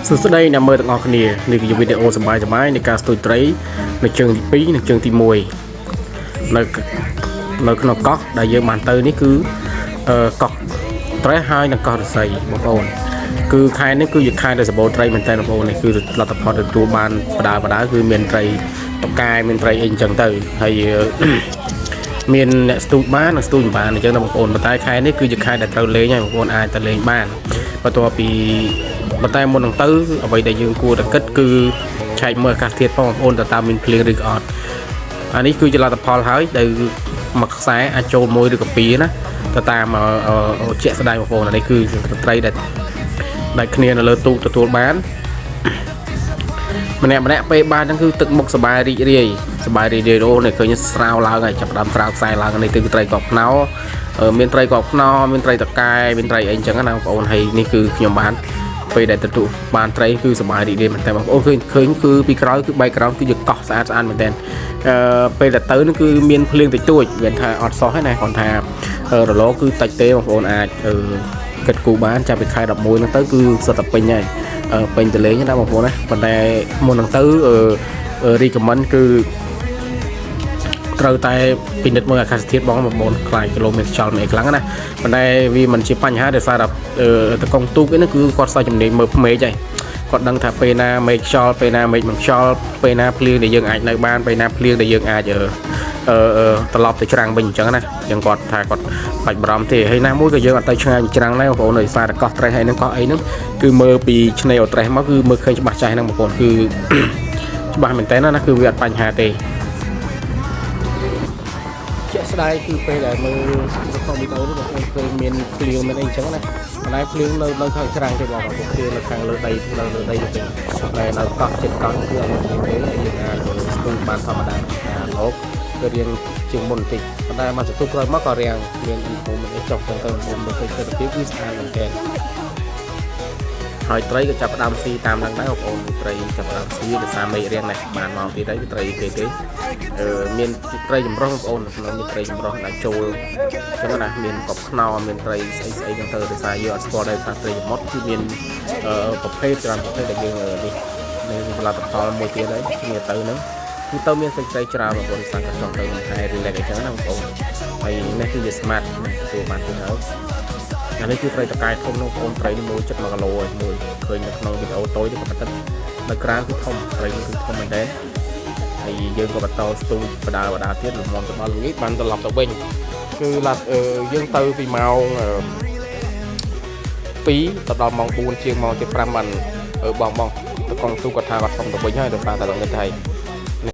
សួស្តីអ្នកមើលទាំងអស់គ្នានេះគឺជាវីដេអូសប្បាយៗនៃការស្ទូចត្រីនៅជើងទី2និងជើងទី1នៅនៅក្នុងកោះដែលយើងបានទៅនេះគឺអឺកោះត្រេះហើយនិងកោះឫស្សីបងប្អូនគឺខែនេះគឺជាខែដែលសម្បូរត្រីមែនតើបងប្អូននេះគឺលទ្ធផលទទួលបានបដាបដាគឺមានត្រីតកែមានត្រីអីអញ្ចឹងទៅហើយ មានអ្នកស្ទូចបាននិងស្ទូចមិនបានអញ្ចឹងណាបងប្អូនប៉ុន្តែខែនេះគឺជាខែដែលត្រូវលេងហើយបងប្អូនអាចទៅលេងបានបន្ទាប់ពីប៉ុន្តែមុននឹងទៅអ្វីដែលយើងគួរតែគិតគឺឆែកមើលអាកាសធាតុផងបងប្អូនតើតើមានភ្លៀងឬក៏អត់អានេះគឺជាលទ្ធផលហើយដែលមួយខ្សែអាចចូលមួយឬក៏ពីរណាទៅតាមជាក់ស្ដែងបងប្អូនអានេះគឺត្រីដែលដែលគ្នានៅលើទូកទទួលបាន ម្នាក់ម្នាក់ពេលបានហ្នឹងគឺទឹកមុខសបាយរីករាយសបាយរីករាយអូនេះឃើញស្រាវឡើងហើយចាប់ផ្ដើមស្រាវខ្សែឡើងនេះគឺត្រីកបខ្នោមានត្រីកបខ្នោមានត្រីតកែមានត្រីអីអញ្ចឹងណាបងប្អូនហើយនេះគឺខ្ញុំបានពេលដែលទទួលបានត្រីគឺសបាយរីករាយមែនតើបងប្អូនឃើញឃើញគឺពីក្រោយគឺ background គឺជាកោះស្អាតស្អាតមែនតើអឺពេលដែលទៅហ្នឹងគឺមានភ្លៀងតិចតួចវាថាអត់សោះទេណាគ្រាន់ថារលកគឺតិចទេបងប្អូនអាចអឺគិតគូរបានចាប់ពីខែ11ហ្នឹងទៅគឺសុទ្ធតែពេញហើយ ពេញតលេងណាបងប្អូនណាប៉ុន្តែមុនហ្នឹងទៅអឺ recommend គឺត្រូវតែពិនិត្យមើលអាកាសធាតុបងបងប្អូនខ្លាចគីឡូមានខ្យល់មានអីខ្លាំងណាប៉ុន្តែវាមិនជាបញ្ហាដោយសារតែតកងទូកអីហ្នឹងគឺគាត់សោះជំនាញមើលភ្មេកហើយគាត់ដឹងថាពេលណាមេឃខ្យល់ពេលណាមេឃមិនខ្យល់ពេលណាភ្លៀងដែលយើងអាចនៅបានពេលណាភ្លៀងដែលយើងអាចអឺអឺត្រឡប់ទៅច្រាំងវិញអញ្ចឹងណាអញ្ចឹងគាត់ថាគាត់បាច់បារម្ភទេហើយណាមួយក៏យើងអត់ទៅឆ្ងាយពីច្រាំងដែរបងប្អូនដោយសារតែកោះត្រេះហើយហ្នឹងកោះអីហ្នឹងគឺមើលពីឆ្នេរអូត្រេះមកគឺមើលឃើញច្បាស់ចាស់ហ្នឹងបងប្អូនគឺ ច្បាស់មែនតើណាគឺវាអត់បញ្ហាទេជាក់ស្ដែងគឺពេលដែលមើលនៅក្នុងវីដេអូនេះបងប្អូនឃើញមានភ្លៀងមានអីអញ្ចឹងណាប៉ុន្តែភ្លៀងនៅនៅខាងច្រាំងទេបងប្អូនភ្លៀងនៅខាងលើដីនៅលើដីទៅតែនៅកោះចិត្តកោះគឺអត់មានភ្លៀងទេហើយយើងអាចស្ទូចបានធម្មតាអាលោកគឺរៀងជាងមុនបន្តិចប៉ុន្តែមកសន្ទុះក្រោយមកក៏រៀងមានអ៊ីហូមានអីចុះចឹងទៅបងមើលឃើញទិដ្ឋភាពគឺស្អាតមែនទែន ហើយត្រីក៏ចាប់ផ្ដើមស៊ីតាមនឹងដែរបងប្អូនត្រីចាប់ផ្ដើមស៊ីដោយសារមេឃរាំងនេះបានមកទៀតហើយគឺត្រីគេទេអឺមានត្រីចម្រុះបងប្អូនក្នុងមានត្រីចម្រុះដែលចូលអញ្ចឹងណាមានកបខ្នោមានត្រីស្អីស្អីចឹងទៅដោយសារយើងអត់ស្គាល់ដែរថាត្រីសមុទ្រគឺមានប្រភេទច្រើនប្រភេទដែលយើងនេះនេះផលិតផលមួយទៀតហើយគ្នាទៅហ្នឹងគឺទៅមានសាច់ត្រីច្រើនបងប្អូនដោយសារក៏ចង់ទៅខែ relax អញ្ចឹងណាបងប្អូនហើយនេះគឺជា smart ទទួលបានទៀតហើយ អានេះគឺត្រីតកែធំនោះបងប្អូនត្រីនេះមួយចិត្ត1គីឡូហើយមួយឃើញនៅក្នុងវីដេអូតូចនេះក៏ប៉ុន្តែនៅក្រៅគឺធំត្រីនេះគឺធំមែនទែនហើយយើងក៏បន្តស្ទូចបដាបដាទៀតលំមទៅដល់ល្ងាចបានត្រឡប់ទៅវិញគឺឡាត់យើងទៅពីម៉ោង2ទៅដល់ម៉ោង4ជាងម៉ោងជិត5បានបងបងទៅកងទូគាត់ថាគាត់សុំទៅវិញហើយដោយសារតែល្ងាចហើយ